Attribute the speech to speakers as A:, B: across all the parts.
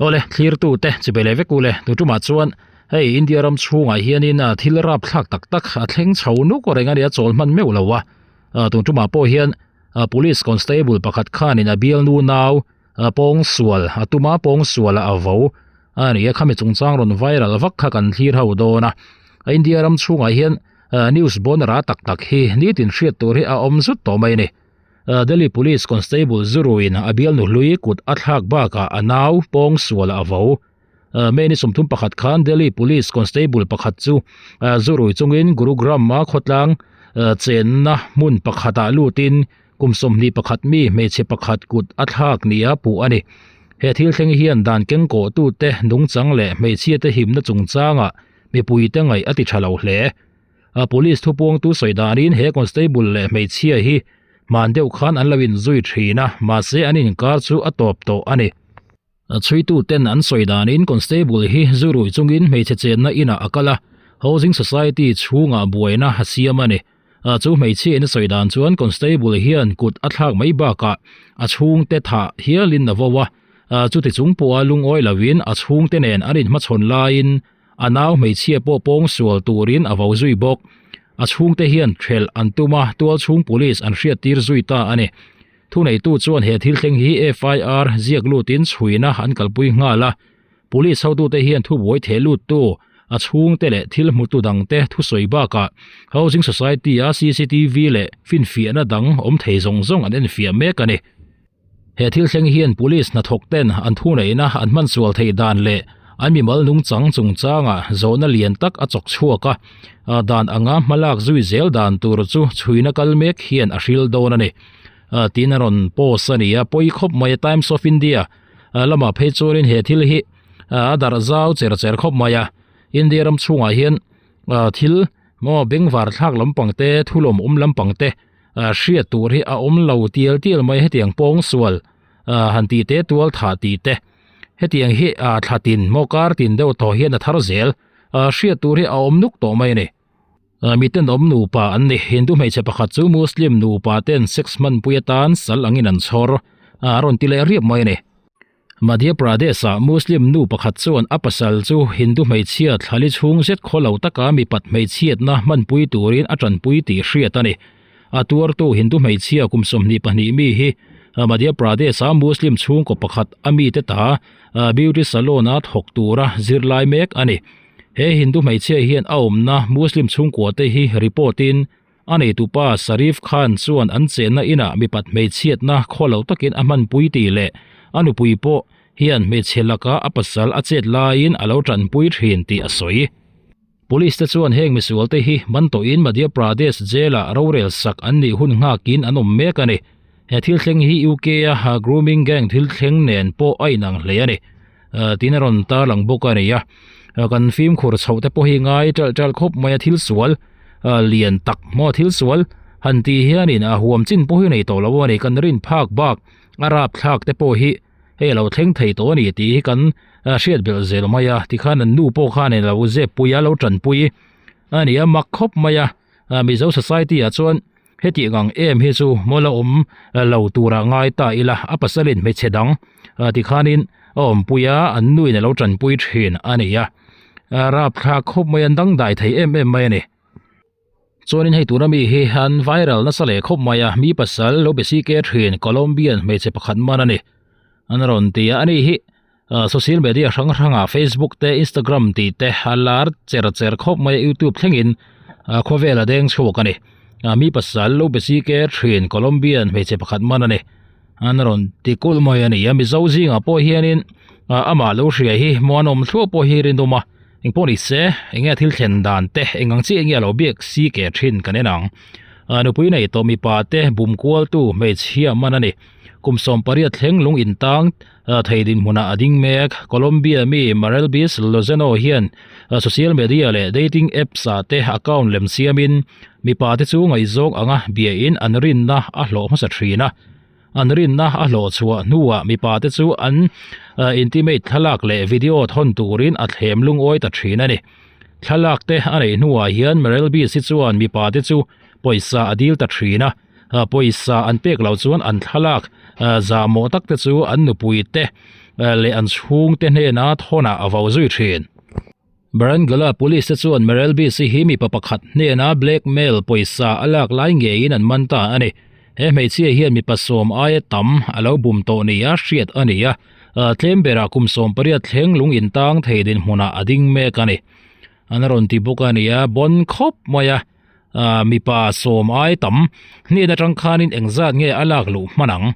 A: Awle, thlirtute chibai leh vek u le, tu tumah chuan hei India ram chhungah hianin thil rapthlak tak tak a thleng chho nuk reng a nia chawl hman meuh lo a, tun tumah pawh hian police constable pakhat khanin a bialnu nau pawngsual a tuma pawngsual a vo a ni a, khami chungchang rawn viral vak kha kan thlir ho dawn a, India ram chhungah hian news bawnara tak tak hi nitin hriat tur hi a awm zut tawh mai a ni. Delhi Police Constable Zuruin a bialnu hlui kut a thlak bakah a nau pawng sual a vo. May ni 31 khan Delhi Police Constable pakhat chu Zurui chungin Gurugram-a khawtlang chenna hmun pakhatah lutin kum 21 mi hmeichhe pakhat kut a thlak nia puh a ni. He thil thleng hian dan kengkawhtute nungchang leh hmeichhiate himna chungchangah mipuite ngaih a ti tha lo hle. A police thupuangtu sawi danin he constable leh hmeichhia hi hman deuh khan an lo inzui thin a, mahse an inkar chu a tawp tawh a ni. A chhuitu ten an sawi danin constable hi zu rui chungin hmeichhe chenna inah a kal a, housing society chhungah buaina a siam a ni. A chu hmeichhia in a sawi dan chuan constable hian kut a thlak mai bakah a chhungte thah hialin a vo a, chuti chung pawha lungawi loin a chhungte nen an inhmachhawn laiin A nau hmeichhia pawh pawng sual turin a vo zui bawk. A chhungte hian thelh an tum a, tualchhung police an hriattir zui ta a ni. Thuneitu chuan he thil thleng hi FIR ziak lutin chhuina an kalpui nghal a. Police hotute hian thubuai theh luttu, a chhungte leh thil hmutu dangte thusawi bakah Housing Society-a cctv leh finfiahna dang awm thei zawng zawng an enfiah mek a ni. He thil thleng hian police hnathawk ten an thuneihna an hman sual theih dan leh an mimal nungchang chungchangah zawhna lian tak a chawk chhuak a, dan anga hmalak zui zel dan tur chu chhuina kal mek hian a hril dawn a ni. Tiin a rawn post a ni a, pawi khawp mai a Times of India lamah phei chuanin he thil hi a darh zau cher cher khawp mai a, India ram chhungah hian thil maw bengvar thlak lampang te thulawm awm lampang te hriat tur hi a awm lo tial tial mai hetiang pawng sual han tih te tual thah tih te hetiang hi thla tin maw kar tin deuh tawh hian a thar zel hriat tur hi a awm nuk tawh mai a ni. Miten awm nupa an ni Hindu hmeichhe pakhat chu Muslim nupa ten sex hmanpui atan sal angin an chhawr a rawn ti leh riap mai a ni. Madhya Pradesh-ah Muslim nu pakhat chuan a pasal chu Hindu hmeichhia thlali chhung zet khaw lo taka mipat hmeichhiatna hmanpui turin a tanpui tih hriat a ni. A tuartu Hindu hmeichhia kum 22 mi hi Madhya Pradesh-a Muslim chhungkaw pakhat a mite ta beauty salon-a thawk tura zirlai mek a ni. He Hindu hmeichhia hian a awmna Muslim chhungkuate hi report-in A neitupa Sharif Khan chuan an chenna inah mipat hmeichhiatna khaw lo takin a hmanpui tih leh a nupui pawh hian hmeichhe laka a pasal a chet laiin a lo tanpui thin tih a sawi. Police te chuan heng misualte hi man tawhin Madhya Pradesh jail-ah rorel sak an nih hun nghakin an awm mek a ni. He thil thleng hi UK a grooming gang thil thleng nen pawh a inang hle a ni. Tiin a rawn tarlang bawk a ni a. Kan fimkhur chhoh te pawh hi ngai ṭalh ṭalh khawp mai a thil sual lian tak maw thil sual han tih hianin a huam chin pawh hi nei tawh lo a ni. Kan rin phak bak a rap thlak te pawh hi hei a lo thleng thei tawh a ni tih hi kan hriat belh zel mai a. Tikhan an nu pawh khan a lo zep pui a lo tanpui a ni a mak khawp mai a. Mizo society ah chuan Heti ngang em hi chu maw la awm lo tura ngai ta ila a pasalin hmeichhe dang tikhanin a awmpui a, an nuin a lo tanpui thin a ni a, rapthlak khawp mai an dangdai thei em em mai a ni. Chuanin hei tuna mi hi an viral nasa leh khawp mai a, mi pasal lo be si ke thin Colombian hmeichhe pakhat man a ni an rawn ti a, ani hi social media hrang hrangah Facebook te Instagram tih te a lar cher cher khawp mai a youtube thlengin khawvel a deng chhuak a ni mi pasal lo be si ke thin Colombian hmeichhe pakhat man a ni an rawn ti kulh mai a ni a mizo zingah pawh hianin amah lo hria hi muanawm thluah pawh hi rinawm a engpawh ni se enge thil thlen dan te eng ang chiah nge a lo biak si ke thin kan en ang nupui nei tawh mipa te bum kual tu hmeichhia man a ni kum 18 thleng lung intang Thei dinhmunah a ding mek. Colombia mi Marelbis Lozano hian social media leh dating apps ah te account lem siamin mipa te chu ngaihzawng anga biain an rinna a hlawh hmasa thin a. An rinna a hlawh chhuah hnuah mipa te chu an intimate thlalak leh video thawn turin a thlem lungawi ta thin a ni. Thlalak te a neih hnuah hian Marelbis hi chuan mipa te chu pawisa a dil ta thin a. Pawisa an pek loh chuan an thlalak Zahmawh tak te chu an nupui te leh an chhungte hnena thawnah a vau zui thin. Barangala Police te chuan Merel Bisi hi mipa pakhat hnena blackmail pawisa a lak lai ngeiin an man ta a ni. He hmeichhia hian mipa sawm aia tam a lo bum tawh nia hriat a ni a, tlem berah kum 18 thleng lung intang thei dinhmunah a ding mek a ni. An rawn ti bawk a ni a, bon khawp mai a. Mipa sawm ai tam hnen atang khanin engzat nge a lak luh hman ang?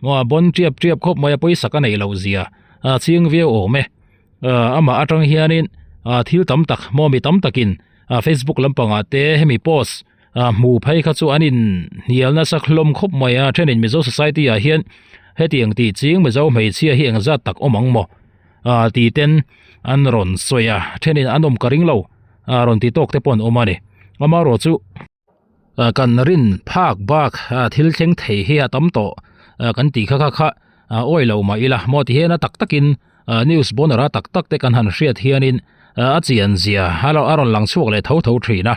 A: Maw bon tiap tiap khawp mai a pawisa ka neih loh zia a ching viau awm e. Amah atang hianin thil tam tak maw mi tam takin Facebook lampangah te hemi post hmu phei kha chu an in hnial nasa hlawm khawp mai a thenin Mizo society ah hian hetiang tih ching Mizo hmeichhia hi engzat tak awm ang maw tih ten an rawn sawi a thenin an awm ka ring lo. a rawn ti tawk te pawh an awm a ni amaherawh chu kan rin phak bak thil thleng thei hi a tam tawh kan tih kha kha kha awi lo mah ila maw ti hian a tak takin news banner a tak tak te kan han hriat hianin a chian zia a rawn lang chhuak leh tho tho thin a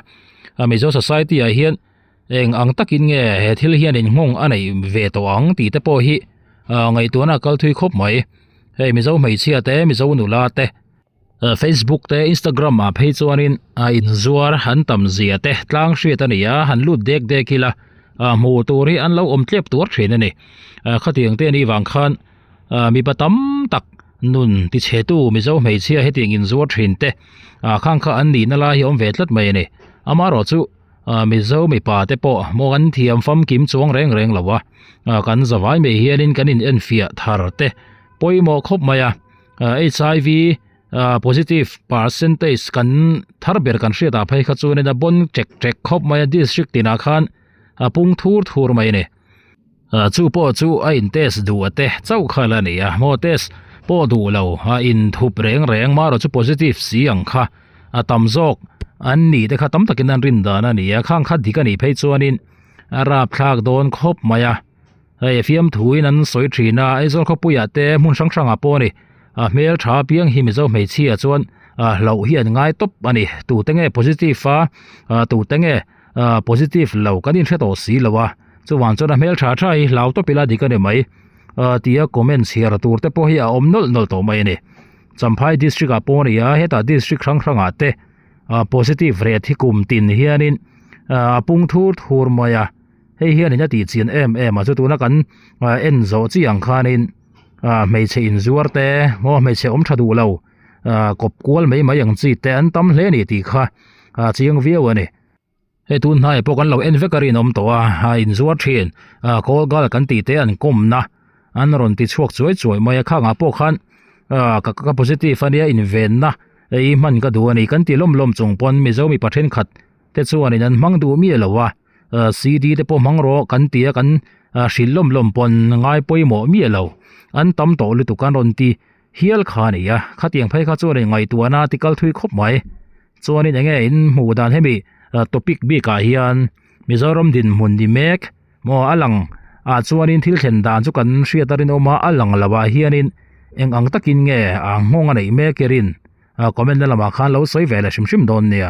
A: Mizo society ah hian eng ang takin nge he thil hian inhmawng a neih ve tawh ang tih te pawh hi ngaihtuahna a kal thui khawp mai hei Mizo hmeichhia te Mizo nula te. Facebook te Instagram ah phei chuanin a inzuar han tam zia te tlang hriat a ni a han lut dek dek ila ah hmuh tur hi an lo awm tlep tuar thin a ni ah khatiang te anih vang khan ah mipa tam tak nun ti chhe tu Mizo hmeichhia hetiang inzuar thin te ah khang kha an nihna lai hi a awm ve tlat mai a ni amaherawhchu ah Mizo mipa te pawh maw kan thiam famkim chuang reng reng lo a ah kan zavai mai hianin kan in enfiah thar te pawimawh khawp mai a. HIV positive percentage kan thar ber kan hriat ah phei kha chuanin a bon ṭek ṭek khawp mai a district tinah khan a pung thur thur mai a ni chu pawh chu a in test duh a te chauh kha la ni a maw test pawh duh lo a in thup reng reng marawh chu positive si ang kha a tam zawk an nih te kha tam takin an rin dan a ni a khang kha dik a nih phei chuanin a rapthlak dawn khawp mai a. Hei fiamthuin an sawi thin a, Aizawl khawpuiah te hmun hrang hrangah pawh a ni. A hmel tha apiang hi Mizo hmeichhia chuan hlauh hi an ngai tawp a ni. Tute nge positive a, tute nge positive lo kan inhre tawh si lo a. Chuvang chuan a hmel tha tha hi hlau tawp ila dik a ni mai tia comment chhiar tur te pawh hi a awm nawlh nawlh tawh mai a ni. Champhai district ah pawh a ni a, hetah district hrang hrangah te positive rate hi kum tin hianin a pung thur thur mai a. Hei hianin a tih chian em em a chu tuna kan en zawh chi ang khanin ah hmeichhe inzuar te maw hmeichhe awm tha duh lo ah kawp kual mai mai ang chi te an tam hle a ni tih kha a chiang viau a ni. Hei tun hnaiah pawh kan lo en vek a rinawm tawh a a inzuar thin ah call girl kan tih te an kawmna an rawn ti chhuak chuai chuai mai a khangah pawh khan ah ka ka positive ania invenna ei hman ka duh a ni kan ti lawm lawm chung pawn Mizo mipa thenkhat te chuanin an hmang duh miah lo a. CD te pawh hmang rawh kan ti a kan hrilh lawm lawm pawn ngai pawimawh miah lo an tam tawh lutuk an rawn ti hial kha a ni a khatiang phei kha chuan in ngaihtuahna a ti kal thui khawp mai chuanin eng nge in hmuh dan hemi topic bikah hian Mizoram dinhmun ni mek maw a lang ah chuanin thil thlen dan chu kan hriat a rinawm a a lang loh ah hianin eng ang takin nge a nghawng a neih mek i rin comment na lamah khan lo sawi ve leh hrim hrim dawn nia.